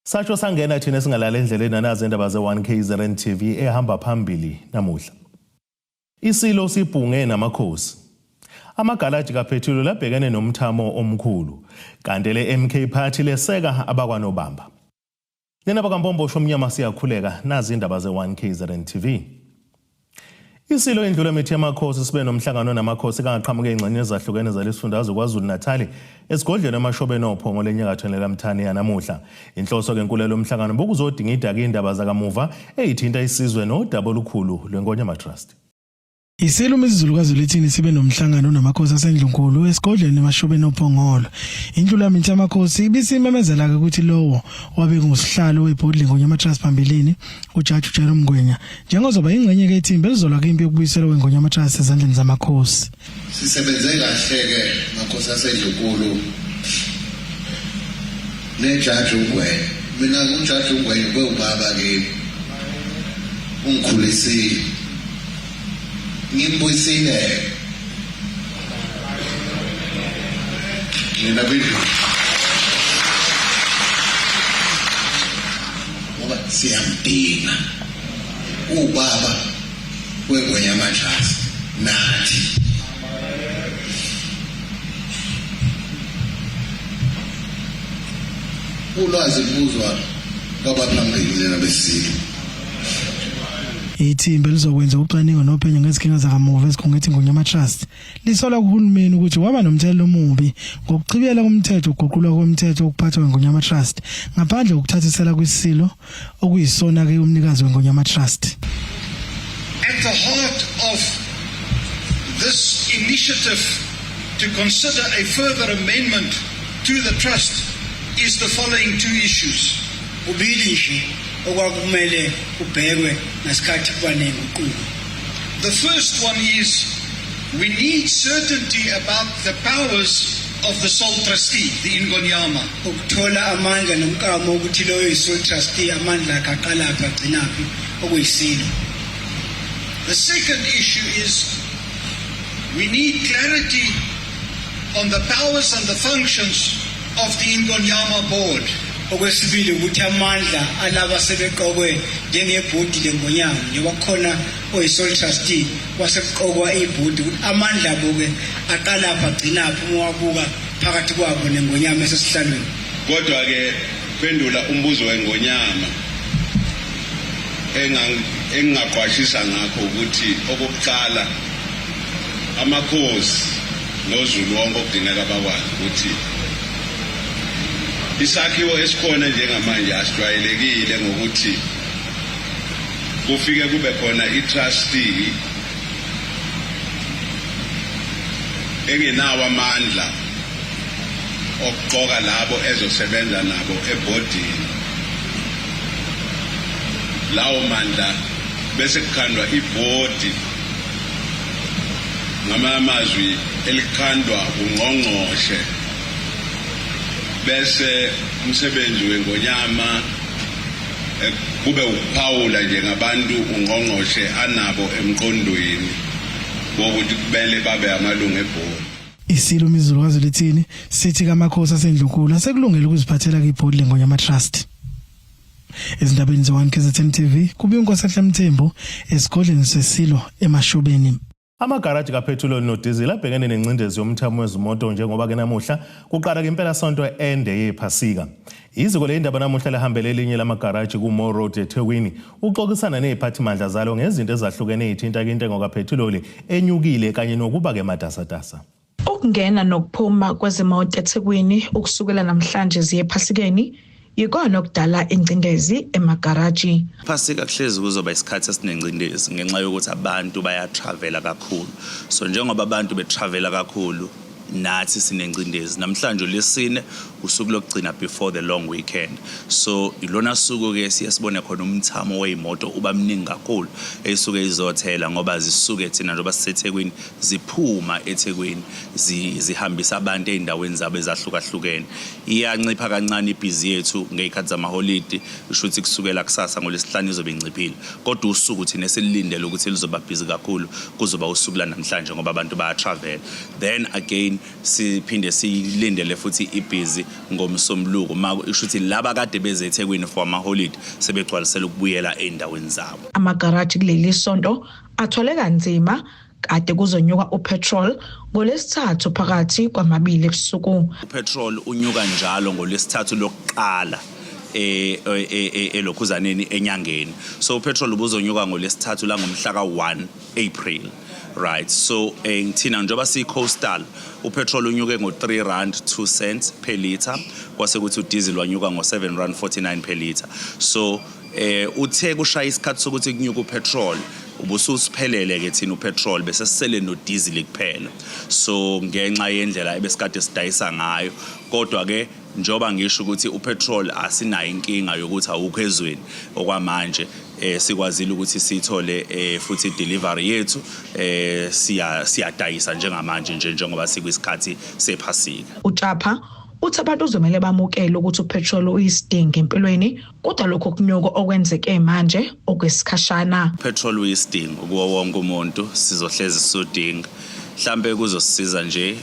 Satsho sangena thina singalala endleleni anazi indaba ze-1 KZN TV ehamba phambili namuhla. Isilo sibhunge namakhosi. Amagalaji kaphethiloli abhekene nomthamo omkhulu. Kanti le MK Party leseka abakwanobamba. Nina bakaMpombosho omnyama siyakhuleka nazi indaba ze-1 KZN TV. Isilo indlula mithi yamakhosi sibe nomhlangano namakhosi kangaqhamuka ey'ngxenye ezahlukene zalesifundazwe KwaZulu-Natali esigodlweni eMashobeni oPhongo lenyakatho nelaMthaniya namuhla. Inhloso-ke enkulu yalo mhlangano bokuzodingida-ke iy'ndaba zakamuva ey'thinta isizwe nodaba olukhulu lweNgonyama Trust. Isilo uMisuzulu kaZwelithini sibe nomhlangano namakhosi aseNdlunkulu esigodlweni eMashobeni oPhongolo. Indlulamithi yamakhosi ibisimemezela-ke ukuthi lowo wabe ngusihlalo webhodi leNgonyama Trust phambilini uJaji uJerome Ngwenya njengozoba ingxenye ke ithimba elizolwa kwimpi yokubuyiselwa kweNgonyama Trust ezandleni zamakhosi. Sisebenze kahle ke makhosi aseNdlunkulu nejaji uNgwenya. Mina ujaji uNgwenya ube ubaba kimi. Ungikhulisile. Ngimbuyisile. Mina kwindlu. Ngoba siyamdinga. Ubaba wengonyama Trust nathi. Ulwazi kubuzwa kwabaphambili lena besilo. Ithimba elizokwenza ucwaningo nophenyo ngezinkinga zakamuva ezikhungethe iNgonyama Trust lisola kuhulumeni ukuthi waba nomthelela omubi ngokuchibiyela umthetho uguqulwa komthetho wokuphathwa kweNgonyama Trust ngaphandle kokuthathisela kwiSilo okuyisona-ke umnikazi weNgonyama Trust. At the heart of this initiative to consider a further amendment to the trust is the following two issues. Kubili nje okwakumele kubhekwe ngesikhathi kuba nenguquko. The first one is we need certainty about the powers of the sole trustee, the Ingonyama. Ukuthola amandla nomkamo ukuthi loyo yi-sole trustee amandla akhe aqalaphi agcinaphi okuyisilo. The second issue is we need clarity on the powers and the functions of the Ingonyama board. Okwesibili ukuthi amandla alaba sebeqokwe njengebhodi lengonyama njengoba kukhona oyi-sole trustee kwasekuqokwa ibhodi ukuthi amandla abo-ke aqalaphi agcinaphi uma wabuka phakathi kwabo nengonyama esesihlalweni. Kodwa-ke phendula umbuzo wengonyama engingaqwashisa ngakho ukuthi okokuqala amakhosi noZulu wonke okudingeka bakwazi ukuthi isakhiwo esikhona njengamanje asijwayelekile ngokuthi kufike kube khona i-trustee engenawo amandla okuqoka labo ezosebenza nabo ebhodini lawo mandla bese kukhandwa ibhodi ngamanye amazwi elikhandwa ungqongqoshe bese umsebenzi wengonyama eh, kube ukuphawula nje ngabantu ungqongqoshe anabo emqondweni wokuthi kumele babe amalungu ebhodi. Isilo uMizulu kaZwelithini sithi kamakhosi aseNdlunkulu asekulungele ukuziphathela kwibhodi leNgonyama Trust. Ezindabeni ze-1 KZN TV kubi uNkosenhle Mthembu esigodlweni seSilo eMashobeni. Amagaraji kaphethiloli nodizili abhekene nengcindezi yomthamo wezimoto njengoba ke namuhla kuqala ke impelasonto ende yephasika. Iziko leyindaba namuhla lihambele elinye lamagaraji ku-Mo Road eThekwini uxoxisana neziphathimandla zalo ngezinto ezahlukene ezithinta intengo kaphethiloli enyukile kanye nokuba ke matasatasa. Ukungena nokuphuma kwezimoto eThekwini ukusukela namhlanje ziye ephasikeni yikona okudala ingcindezi emagaraji. Phasika kuhlezi kuzoba isikhathi esinengcindezi ngenxa yokuthi abantu bayatravela kakhulu. So njengoba abantu betravela kakhulu nathi sinengcindezi. Namhlanje uLwesine usuku lokugcina before the long weekend. So ilona suku ke siye sibone khona umthamo wey'moto uba mningi kakhulu ey'suke izothela ngoba zisuke thina njengoba siseThekwini ziphuma eThekwini zihambisa abantu ey'ndaweni zabo ezahlukahlukene. Iyancipha kancane ibhizi yethu ngey'khathi zamaholidi, kusho ukuthi kusukela kusasa ngoLwesihlanu izobe inciphile. Kodwa usuku thina esililindele ukuthi luzoba bhizi kakhulu kuzoba usuku lanamhlanje ngoba abantu bayatravela. Then again. Siphinde siyilindele futhi ibhizi ngoMsombuluko, ma isho ukuthi laba kade beze eThekwini for ama-holiday sebegcwalisela ukubuyela ey'ndaweni zabo. Amagaraji kuleli sonto athwale kanzima kade kuzonyuka upetrol ngolesithathu phakathi kwamabili ebusuku. Upetrol unyuka njalo ngolesithathu lokuqala elokhuzaneni enyangeni, so upetrol ubuzonyuka ngolesithathu la ngomhla ka-1 April, right? So ngithina njengoba siyi-coastal, upetrol unyuke ngo-3 rand 2 cents per liter, kwase kuthi udiesel wanyuka ngo-7 rand 49 per liter. So uthe kushaya isikhathi sokuthi kunyuka upetrol, ubususiphelele ke thina upetrol, bese sisele nodiesel kuphela, so ngenxa yendlela ebesikade sidayisa ngayo. Kodwa ke njengoba ngisho ukuthi upetrol asinayo inkinga yokuthi awukho ezweni okwamanje, sikwazile ukuthi sithole futhi delivery yethu, siyadayisa njengamanje nje njengoba sikwisikhathi sephasika. Utshapha uthi abantu uzomele bamukele ukuthi upetrol uyisidingo empilweni, kodwa lokho kunyuka okwenzeke manje okwesikhashana. Petrol uyisidingo kuwo wonke umuntu, sizohlezi sisudinga. Mhlambe kuzosisiza nje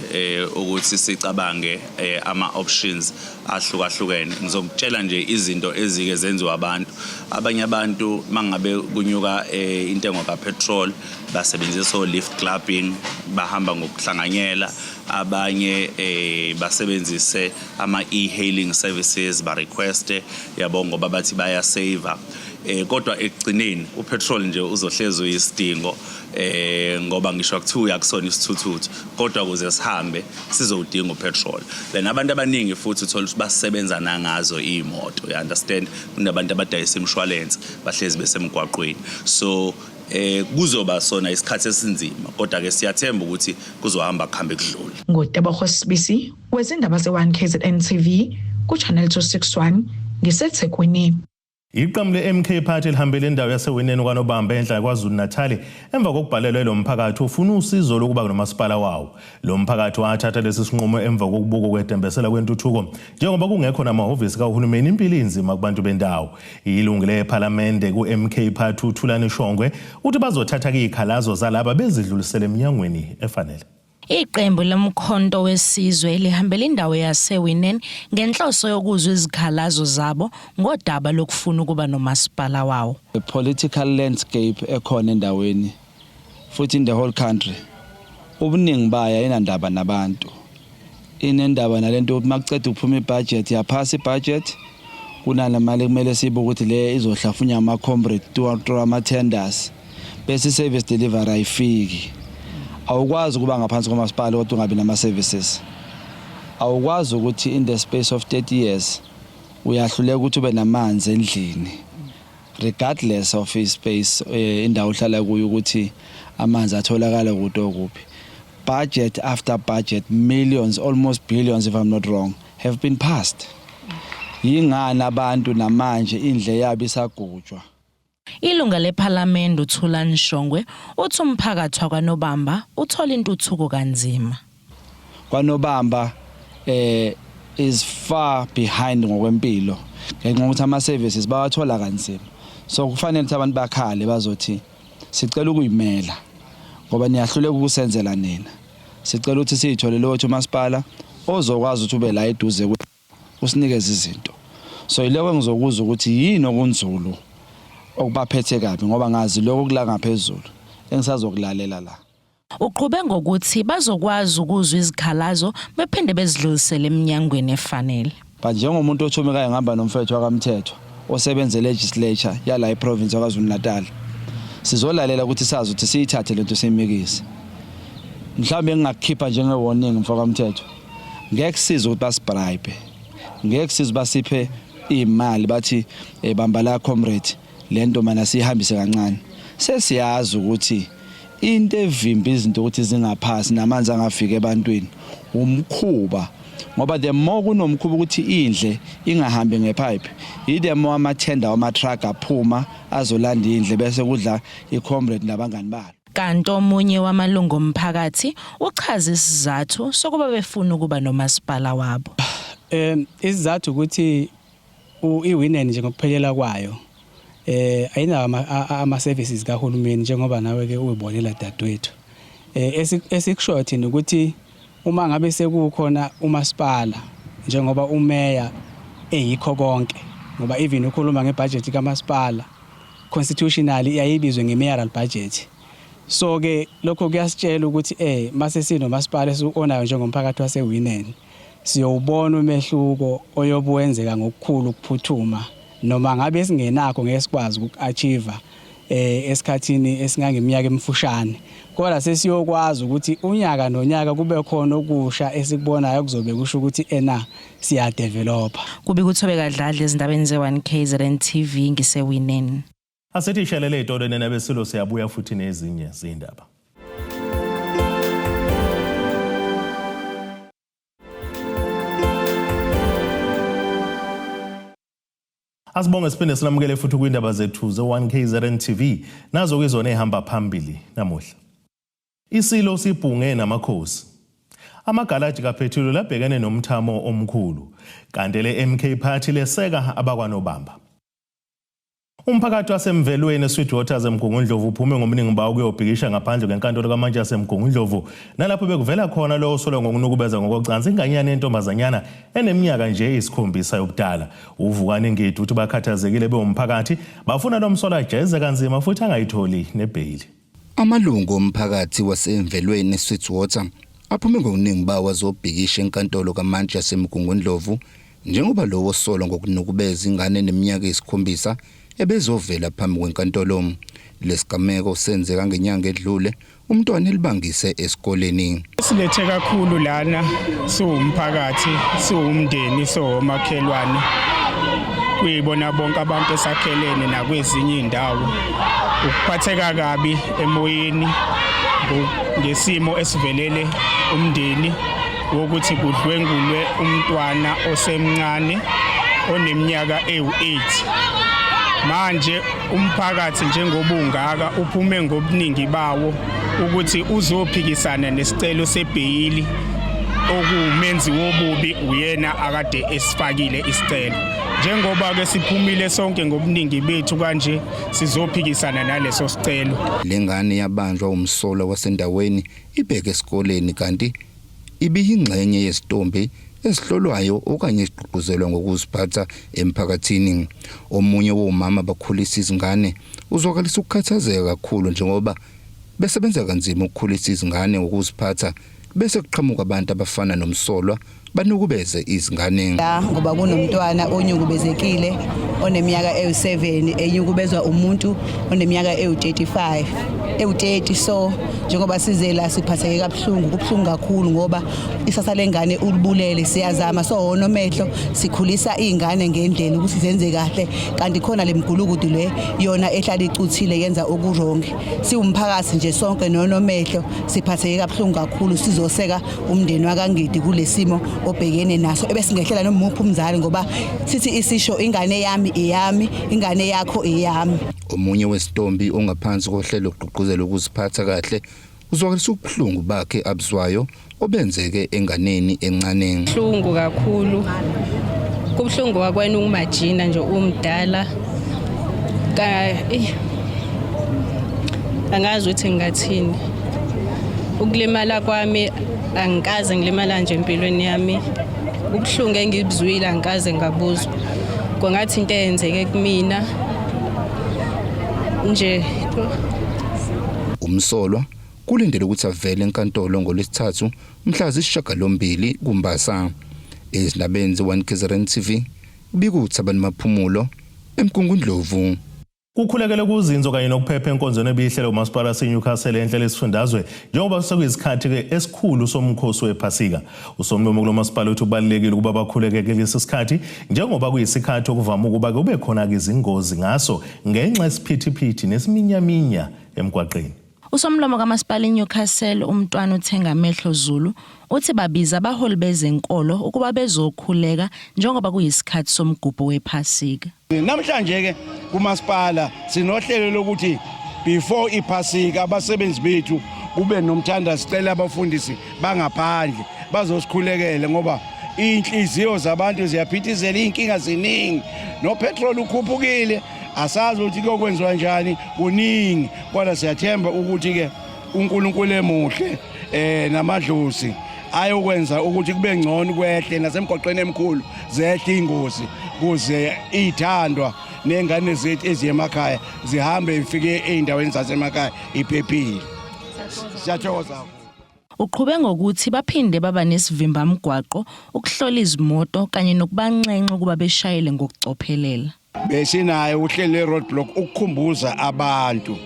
ukuthi sicabange ama options ahlukahlukene. Ngizokutshela nje izinto ezike zenziwa abantu. Abanye abantu mangabe kunyuka intengo kapetrol basebenzisa o lift clubbing, bahamba ngokuhlanganyela. Abanye basebenzise ama e-hailing services, ba request yabo ngoba bathi baya save. Kodwa ekugcineni upetrol nje uzohlezi uyisidingo, ngoba ngisho kuthiwa uyakusona isithuthuthu, kodwa ukuze sihambe sizowudinga upetrol. Then abantu abaningi futhi uthola ukuthi basebenza nangazo iy'moto, you understand? Kunabantu abadayisa imishwalense, bahlezi besemgwaqweni. So kuzoba sona isikhathi esinzima, kodwa ke siyathemba ukuthi kuzohamba kuhambe kudlule. NguTebogo Sibisi wezindaba ze-1 KZN TV ku Channel 261 ngiseThekwini. Iqembu le-MK Party lihambele indawo yaseWineni kwaNobamba enhla KwaZulu-Natal emva kokubhalelwa lo mphakathi ufuna usizo lokuba nomasipala wawo. Lo mphakathi wathatha lesi sinqumo emva kokubuka kwedembesela kwentuthuko njengoba kungekho namahhovisi kahulumeni, impilo inzima kubantu bendawo. Ilungu lephalamende ku-MK Party uThulani Shongwe uthi bazothatha izikhalazo zalaba bezidlulisele eminyangweni efanele. Iqembu lomkhonto wesizwe lihambela indawo yaseWineni ngenhloso yokuzwa izikhalazo zabo ngodaba lokufuna ukuba nomasipala wawo. The political landscape ekhona endaweni futhi in the whole country, ubuningi bayo ayinandaba nabantu, inendaba nalento ukuthi makuceda ukuphuma ibudget, yaphasa ibudget, kunale mali kumele sibe ukuthi le izohlafunya ama-comrade through ama-tenders, bese i-service delivery ayifiki. Awukwazi ukuba ngaphansi komasipala kodwa ungabi nama-services. Awukwazi ukuthi in the space of 30 years uyahluleka ukuthi ube namanzi endlini, regardless of ispace, indawo ohlala kuyo, ukuthi amanzi atholakala kude okuphi. Budget after budget, millions, almost billions if I'm not wrong, have been passed. Yingani abantu namanje indle yabo isagujwa? Ilunga lephalamende uThulani Shongwe uthi umphakathi wakwaNobamba uthola intuthuko kanzima. KwaNobamba is far behind ngokwempilo ngenxa yokuthi ama services bawathola kanzima, so kufanele ukuthi abantu bakhale bazothi sicela ukuyimela ngoba niyahluleka ukusenzela nina. Sicela ukuthi siyitholele wethu umasipala ozokwazi ukuthi ube la eduze, usinikeze izinto. So yiloko engizokuzwa ukuthi yini okunzulu okubaphethe kabi, ngoba ngazi lokho kula ngaphezulu engisazokulalela la. Uqhube ngokuthi bazokwazi ukuzwa izikhalazo bephinde bezidlulisele eminyangweni efanele. But njengomuntu othumekayo ngihamba nomfethu wakamthetho osebenza legislature yala eprovince yaKwaZulu Natal, sizolalela ukuthi sazi ukuthi siyithathe lento siyimikise. Mhlawumbe ngingakukhipha njenge warning, mfo kamthetho, ngeke kusize ukuthi basibribe, ngeke kusize basiphe imali bathi bamba la comrade, lento mana siyihambise kancane. Sesiyazi ukuthi into evimba izinto ukuthi zingaphasi namanzi angafiki ebantwini umkhuba, ngoba the more kunomkhuba ukuthi indle ingahambi ngepipe, the more amathenda wama-truck aphuma azolanda indle bese kudla i-comrade nabangani balo. Kanti omunye wamalungu omphakathi uchaza isizathu sokuba befuna ukuba nomasipala wabo. Isizathu ukuthi iWineni nje ngokuphelela kwayo ayinawo ama services kahulumeni, njengoba nawe ke uyibonela dadewethu. Esikushoyo thina ukuthi Uma ngabe sekukhona umasipala, njengoba umeya eyikho konke, ngoba even ukhuluma ngebudget kamasipala, constitutionally iyayibizwe nge-mayoral budget. So ke lokho kuyasitshela ukuthi mase sinomasipala esiwonayo njengomphakathi waseWeenen, siyowubona umehluko oyobuwenzeka ngokukhulu ukuphuthuma, noma ngabe singenakho ngeke sikwazi ukuachieve esikhathini esingangeminyaka emifushane, kodwa sesiyokwazi ukuthi unyaka nonyaka kube khona okusha esikubonayo kuzobe kusho ukuthi ena siyadevelopa. Kubika uThobeka Dladla ezindabeni ze-1 KZN TV ngiseWeenen. Asithi ishelele ey'tolo nabesilo, siyabuya futhi nezinye zindaba. Asibonge siphinde sinamukele futhi kwindaba zethu ze-1 KZN TV, nazo kizona ehamba phambili namuhla. Isilo sibhunge namakhosi. Amagalaji kaphethiloli abhekene nomthamo omkhulu, kanti le MK Party leseka abakwanobamba. Umphakathi wasemvelweni eSweetwaters eMgungundlovu uphume ngobuningi bawo ukuyobhikisha ngaphandle kwenkantolo kamantshi yaseMgungundlovu, nalapho bekuvela khona lo osolwa ngokunukubeza ngokocansi inganyana yentombazanyana eneminyaka nje eyisikhombisa yobudala. UVukani Ngidi uthi bakhathazekile bewumphakathi, bafuna lo msolwa ajeze kanzima futhi angayitholi nebheyili. Amalungu omphakathi wasemvelweni eSweetwater aphume ngobuningi bawo azobhikisha enkantolo kamantshi yaseMgungundlovu, njengoba lowo osolwa ngokunukubeza ingane eneminyaka eyisikhombisa ebezovela phambi kwenkantolo. Lesigameko senzeka ngenyanga edlule, umntwana elibangise esikoleni. Silethe kakhulu lana siwumphakathi, siwumndeni, siwomakhelwane, kuyibona bonke abantu esakhelene nakwezinye indawo, ukuphatheka kabi emoyeni ngesimo esivelele umndeni wokuthi kudlwengulwe umntwana osemncane oneminyaka ewu-8. Manje umphakathi njengoba ungaka uphume ngobuningi bawo ukuthi uzophikisana nesicelo sebheyili, okuwumenzi wobubi uyena akade esifakile isicelo. Njengoba ke siphumile sonke ngobuningi bethu kanje, sizophikisana naleso sicelo. Lengane yabanjwa umsolwa wasendaweni ibheke esikoleni, kanti ibiyingxenye yezitombi ezihlolwayo okanye ezigqugquzelwa ngokuziphatha emphakathini. Omunye womama bakhulisa izingane uzwakalisa ukukhathazeka kakhulu njengoba besebenza kanzima ukukhulisa izingane ngokuziphatha, bese kuqhamuka abantu abafana nomsolwa banukubeze izingane. La ngoba kunomntwana onyukubezekile oneminyaka ewu-7, enyukubezwa umuntu oneminyaka ewu-35, ewu-30. So njengoba size la siphatheke kabuhlungu, kubuhlungu kakhulu ngoba isasa lengane ulibulele. Siyazama sowonomehlo, sikhulisa iy'ngane ngendlela ukuthi zenze kahle, kanti khona le mgulukudu le yona ehlala icuthile yenza okuwrong. Siwumphakathi nje sonke nonomehlo siphatheke kabuhlungu kakhulu. Sizoseka umndeni wakaNgidi kulesimo obhekene naso, ebesingehlela noma umuphi umzali, ngoba sithi isisho ingane yami iyami, ingane yakho iyami. Omunye wesitombi ongaphansi kohlelo lokugqugquzela ukuziphatha kahle uzwakalisa ubuhlungu bakhe abuzwayo obenzeke enganeni encane. Kubuhlungu kakhulu, kubuhlungu kwakwena ukumajina nje umdala ka angazi ukuthi ngingathini. Ukulimala kwami angikaze ngilimala nje empilweni yami, ubuhlungu engibuzwile angikaze ngabuzwa, kwangathi into eyenzeke kumina nje. Umsolwa kulindele ukuthi avele enkantolo ngoLwesithathu mhla zisishiyagalombili kuMbasa. Ezindabeni ze-1 KZN TV, kubika uThabani Maphumulo eMgungundlovu. Kukhulekele kuzinzo kanye nokuphepha enkonzweni ebihlele umasipala waseNewcastle enhle lesifundazwe, njengoba sekuyisikhathi-ke esikhulu somkhosi wephasika. Usomlomo kulo masipala uthi kubalulekile ukuba bakhuleke kulesi sikhathi, njengoba kuyisikhathi okuvama ukuba kube khona-ke izingozi ngaso ngenxa yesiphithiphithi nesiminyaminya emgwaqeni. Usomlomo kamasipala iNewcastle uMntwana uThengamehlo Zulu uthi babiza abaholi bezenkolo ukuba bezokhuleka njengoba kuyisikhathi somgubho wephasika. Namhlanje ke kumasipala sinohlelo lokuthi before iphasika abasebenzi bethu kube nomthandazo, sicela abafundisi bangaphandle bazosikhulekele, ngoba inhliziyo zabantu ziyaphithizela, iy'nkinga ziningi, nopetrol ukhuphukile, asazi ukuthi kuyokwenziwa njani, kuningi, kodwa siyathemba ukuthi-ke uNkulunkulu emuhle namadlozi ayokwenza ukuthi kube ngcono kwehle nasemgwaqweni emkhulu zehle ingozi kuze ithandwa nengane zethu eziye emakhaya zihambe ifike ezindaweni zasemakhaya iphephile. Siyathokoza. Uqhube ngokuthi baphinde baba nesivimbamgwaqo ukuhlola izimoto kanye nokubanxenxa ukuba beshayele ngokucophelela. Besinayo uhlelo le-road block ukukhumbuza abantu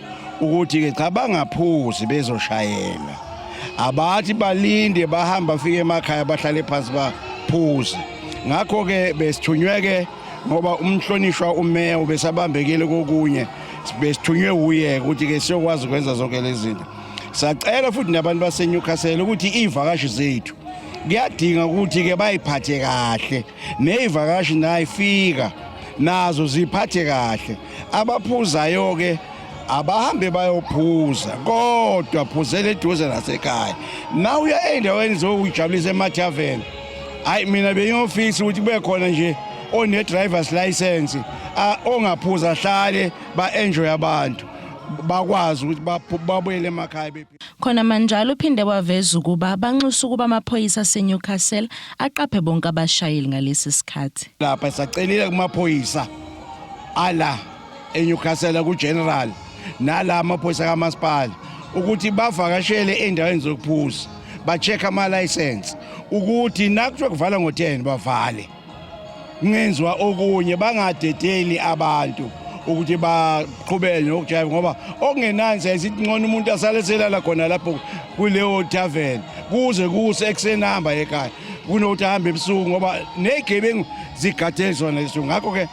ukuthi-ke cha bangaphuzi bezoshayela abathi balinde bahamba bafike emakhaya bahlale phansi baphuze ngakho-ke besithunywe-ke ngoba umhlonishwa umeya ubesabambekile kokunye besithunywe wuye ukuthi-ke siyokwazi ukwenza zonke lezi zinto sacela futhi nabantu baseNewcastle ukuthi iy'vakashi zethu kuyadinga ukuthi-ke bayiphathe kahle ney'vakashi nayifika nazo ziphathe kahle abaphuzayo-ke abahambe bayophuza kodwa phuzela eduze nasekhaya na uya ey'ndaweni zokujabulisa emathaveni hayi mina bengiyofisa ukuthi kube khona nje one-drivers license ongaphuza ahlale ba-enjoy abantu bakwazi ukuthi babuyele emakhaya. Khona manjalo uphinde waveza ukuba banxusa ukuba amaphoyisa aseNewcastle aqaphe bonke abashayeli ngalesi sikhathi. Lapha sacelile kumaphoyisa ala eNewcastle kuGeneral nala amaphoyisa kamasipala ukuthi bavakashele endaweni zokuphuza ba-check ama-license ukuthi nakuthiwa kuvala ngo-10 bavale kungenziwa okunye bangadedeli abantu ukuthi baqhubeke nokujayiva ngoba okungenani siyaye sithi ngcono umuntu asale selala khona lapho kuleyo tavern kuze kuse ekuseni ahamba ekhaya kunokuthi ahambe ebusuku ngoba ney'gebengu zigade zona ebusuku ngakho-ke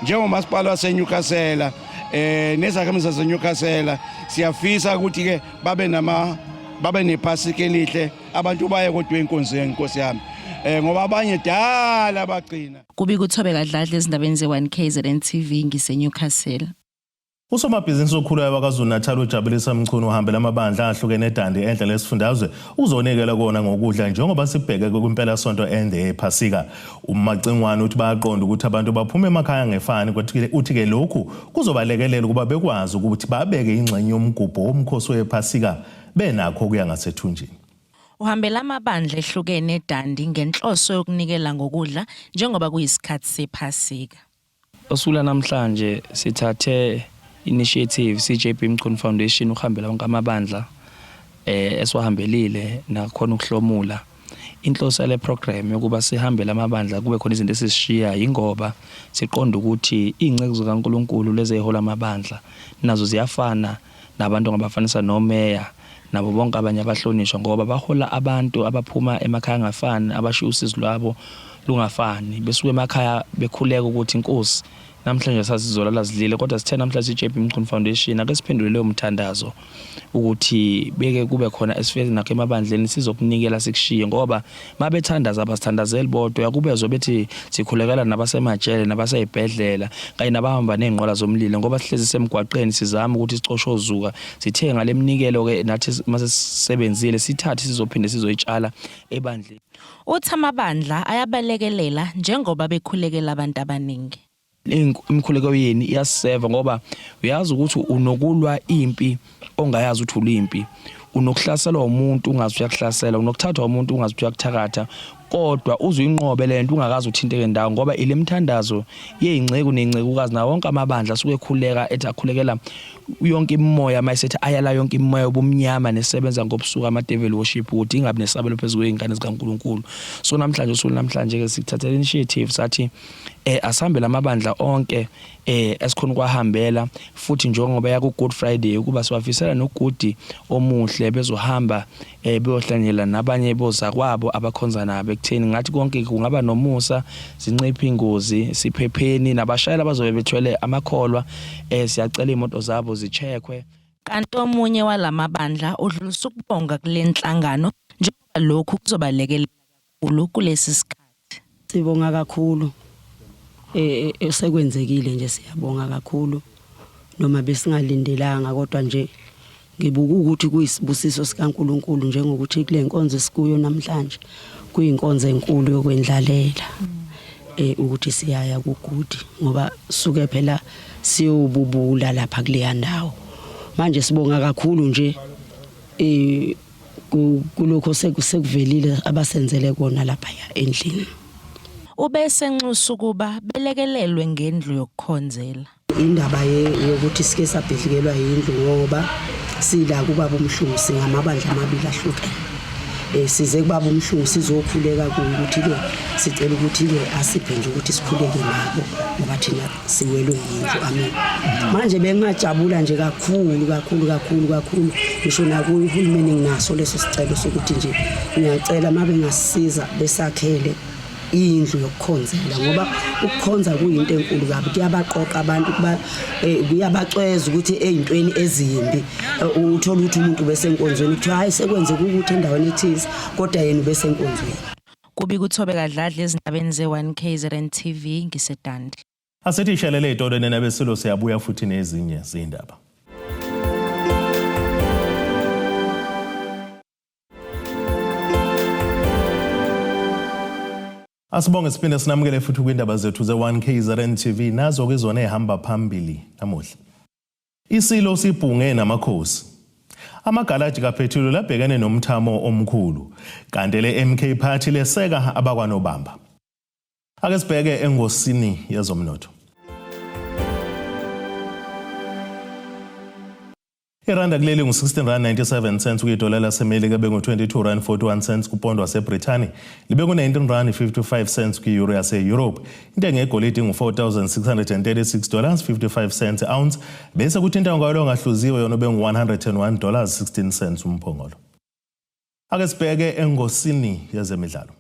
njengomasipala waseNewcastle eh nezakhamizi zaseNewcastle siyafisa ukuthi ke babe nama babe nephasika elihle abantu baye kodwa enkonzweni Nkosi yami eh ngoba abanye dala bagcina. Kubika uThobeka Dladla ezindabeni ze-1 KZN TV ngiseNewcastle. Usomabhizinisi okhulayo waKwaZulu-Natal uJabulisa Mchunu uhambela amabandla ahlukene eDundee enhla lesifundazwe uzonikela kona ngokudla njengoba sibheke kwimpelasonto ende yePhasika. UMacingwane uthi bayaqonda ukuthi abantu baphuma emakhaya ngefani uthi-ke lokhu kuzobalekelela ukuba bekwazi ukuthi babeke ingxenye yomgubho womkhosi wePhasika benakho okuya ngasethunjini. Uhambela amabandla ehlukene eDundee ngenhloso yokunikela ngokudla njengoba kuyisikhathi sePhasika. Usuku lanamhlanje sithathe initiative CJB Mchunu Foundation ukuhambela wonke amabandla eh esiwahambelile nakhona ukuhlomula. Inhloso yale program yokuba sihambele amabandla kube khona izinto esizishiya yingoba siqonda ukuthi izinceku zikaNkuluNkulu lezi ezihola amabandla nazo ziyafana nabantu ongabafanisa nomeya nabo bonke abanye abahlonishwa ngoba bahola abantu abaphuma emakhaya angafani abashiya usizi lwabo lungafani besuke emakhaya bekhuleka ukuthi inkosi namhlanje sasizolala sidlile kodwa sithe namhlanje i-JB Mchunu Foundation ake siphendule leyo mthandazo ukuthi beke kube khona esifike nakho emabandleni sizokunikela sikushiye ngoba mabethandaza abasithandazeli bodwa yakubezwa bethi sikhulekela nabasemajele nabaseyibhedlela kanye nabahamba nezinqola zomlilo ngoba sihlezi semgwaqeni sizama ukuthi sicoshozuka sithe ngale mnikelo ke nathi mase sisebenzile sithathe sizophinde sizoyitshala ebandleni. Uthi amabandla ayabalekelela njengoba bekhulekela abantu abaningi. Imikhuleko yeni iyasiseva ngoba uyazi ukuthi unokulwa impi ongayazi ukuthi ulimpi unokuhlaselwa umuntu ungazi uyakuhlasela unokuthathwa umuntu ungazi ukuthi uyakuthakatha kodwa uze uyinqobe lento ungakaze uthinteke ndawo ngoba ile mthandazo yey'nceku ney'ncekukazi nawo wonke amabandla asuke ekhuleka ethi akhulekela yonke imimoya mayisethi ayala yonke imimoya yobumnyama nesebenza ngobusuku ama-devil worship ukuthi ingabi nesabelo phezu kwey'ngane zikaNkulunkulu. So namhlanje usuku namhlanje-ke sikuthathela initiative sathi eh asihambe lamabandla onke eh esikhona ukwahambela futhi njengoba ya ku Good Friday ukuba siwafisela nogudi omuhle bezohamba eh beyohlanyela nabanye bozakwabo abakhonza nabo ekutheni ngathi konke kungaba nomusa zinciphe ingozi siphepheni nabashayeli abazobe bethwele amakholwa eh siyacela imoto zabo zicheckwe. Kanti omunye walamabandla udlulisa ukubonga kule nhlangano njengoba lokhu kuzobalekelela kakhulu kulesi sikhathi. Sibonga kakhulu eh esekwenzekile nje siyabonga kakhulu noma besingalindelanga kodwa nje ngibuka ukuthi kuyisibusiso sikaNkuluNkulu njengokuthi kule nkonzo esikuyo namhlanje kuyinkonzo enkulu yokwendlalela eh ukuthi siyaya kugudi ngoba suke phela siyobubula lapha kuleya ndawo manje sibonga kakhulu nje eh. Kulokho sekuvelile abasenzele kona lapha endlini. Ubese enxusa ukuba belekelelwe ngendlu yokukhonzela. Indaba yokuthi sike sabhidlikelwa yindlu ngoba sila kubaba uMhlungu, singamabandla amabili ahlukene. Size kubaba uMhlungu sizokhuleka kuye ukuthi-ke sicela ukuthi-ke asiphe nje ukuthi sikhuleke nabo ngoba thina siwelwe yindlu. Amen. Manje bengingajabula nje kakhulu kakhulu kakhulu kakhulu, ngisho nakuye uhulumeni nginaso leso sicelo sokuthi nje ngiyacela uma bengasisiza besakhele indlu yokukhonzela, ngoba ukukhonza kuyinto enkulu kabi, kuyabaqoqa abantu, kuba kuyabacweza ukuthi eyintweni ezimbi. Uthola ukuthi umuntu besenkonzweni kuthiwa hayi sekwenzeka ukuthi endaweni ethize, kodwa yena ubesenkonzweni. Kubi kuThobeka Dladla ezindabeni ze-1 KZN TV, ngiseDundee. Asithi ishelele ey'tolo nena besilo, siyabuya futhi nezinye zindaba. Asibonge siphinde sinamukele futhi kwindaba zethu ze-1 KZN TV, nazo ke zona ehamba phambili namuhla. Isilo sibhunge namakhosi. Amagalaji kaphethiloli abhekene nomthamo omkhulu. Kanti le MK Party leseka abakwanobamba. Ake sibheke engosini yezomnotho. Iranda kuleli ngu-16 rand 97 cents kwidola laseMelika, bengu-22 rand 41 cents kupondo waseBrithani, libe ku-19 rand 55 cents kwi-euro yase-Europe. Intengo yegolide ingu-4636 dollars 55 cents ounce, bese kuthi intengo kayo ongahluziwe yona bengu-101 dollars 16 cents umphongolo. Ake sibheke engosini yezemidlalo.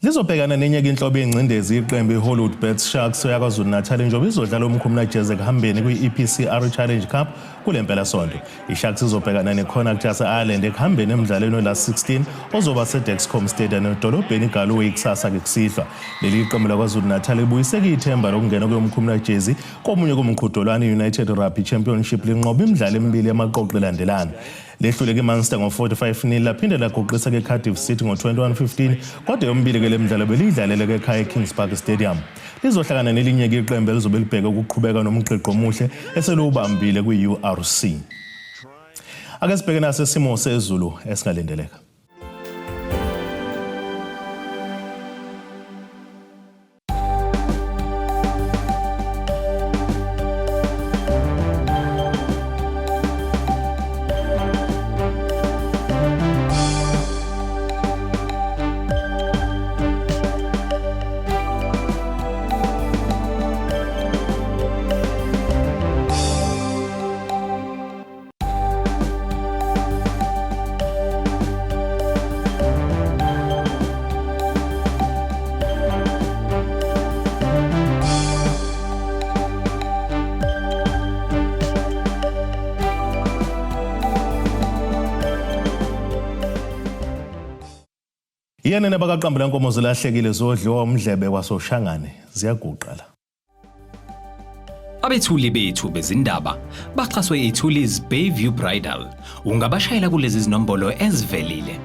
Lizobhekana nenye inhlobo yengcindezi iqembu iHollywoodbets Sharks yaKwaZulu Natal njengoba izodlala umkhumulajezi ekuhambeni kwi-EPCR Challenge Cup kule mpelasonto. ISharks izobhekana neConnacht yase-Ireland ekuhambeni emdlalweni we-last 16 ozoba seDexcom Stadium edolobheni iGalway kusasa ke kusihlwa. Leli qembu laKwaZulu Natal libuyiseke ithemba lokungena kuyomkhumulajezi komunye kumqhudelwano i-United Rugby Championship, linqoba imidlalo emibili yamaqoqo elandelana. Lehluleke iMunster ngo-45-0, laphinde laguqisa ke Cardiff City ngo-21-15, kodwa yomibili ke le midlalo beliyidlalele ekhaya eKings Park Stadium. Lizohlangana nelinye ke iqembu elizobe libheke ukuqhubeka nomgqigqo omuhle eseluwubambile kwi-URC. Ake sibheke naso isimo sezulu esingalindeleka. Yena nabakaqambu lenkomo zilahlekile zodliwa umdlebe wasoshangane ziyaguqa la. Abethuli bethu bezindaba baxhaswe iThulis Bayview Bridal. Ungabashayela kulezi zinombolo ezivelile.